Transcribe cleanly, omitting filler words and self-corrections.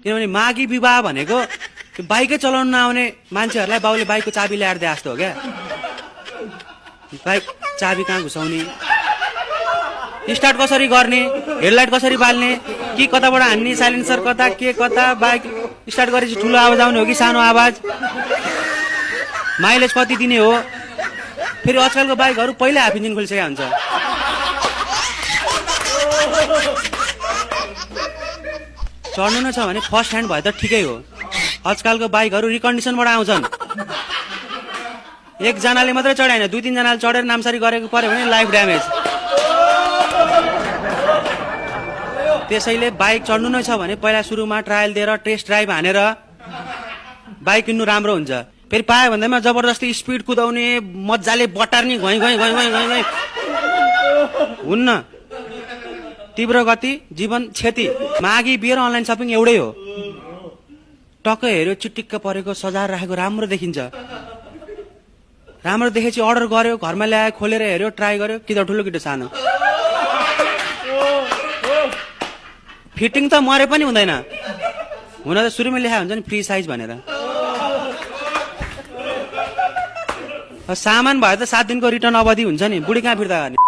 किनभने माघी विवाह भनेको बाइकै चलाउन नआउने मान्छेहरूलाई बाउले बाइकको चाबी ल्याएर दिए जस्तो हो क्या। बाइक चाबी कहाँ घुसाउने, स्टार्ट कसरी गर्ने, हेडलाइट कसरी बाल्ने, कि कताबाट हान्ने, साइलेन्सर कता के कता, बाइक स्टार्ट गरेपछि ठुलो आवाज आउने हो कि सानो आवाज, माइलेज कति दिने हो। फेरि आजकलको बाइकहरू पहिल्यै हाफ इन्जिन खोलिसकेको हुन्छ। चढ्नु नै छ भने फर्स्ट ह्यान्ड भए त ठिकै हो। आजकलको बाइकहरू रिकन्डिसनबाट आउँछन्। एकजनाले मात्रै चढे होइन, 2-3 जनाले चढेर नामसारी गरेको पर्यो भने लाइफ ड्यामेज। त्यसैले बाइक चढ्नु नै छ भने पहिला सुरुमा ट्रायल दिएर टेस्ट ड्राइभ हानेर बाइक किन्नु राम्रो हुन्छ। फेरि पायो भन्दैमा जबरजस्ती स्पिड कुदाउने, मजाले बटार्ने, घै घै घै घै घै घै हुन्न। तीव्र गति जीवन क्षति। माघी बियर अनलाइन सपिङ एउटै हो। टक्क हेऱ्यो चिटिक्क परेको सजाएर राखेको राम्रो देखिन्छ। राम्रो देखेपछि अर्डर गर्यो, घरमा ल्यायो, खोलेर हेऱ्यो, ट्राई गर्यो, कि त ठुलो कि त सानो। फिटिङ त मरे पनि हुँदैन। हुन त सुरुमै लेखा हुन्छ नि फ्री साइज भनेर। सामान भयो त 7 दिनको रिटर्न अवधि हुन्छ नि, बुढी कहाँ फिर्ता गर्ने।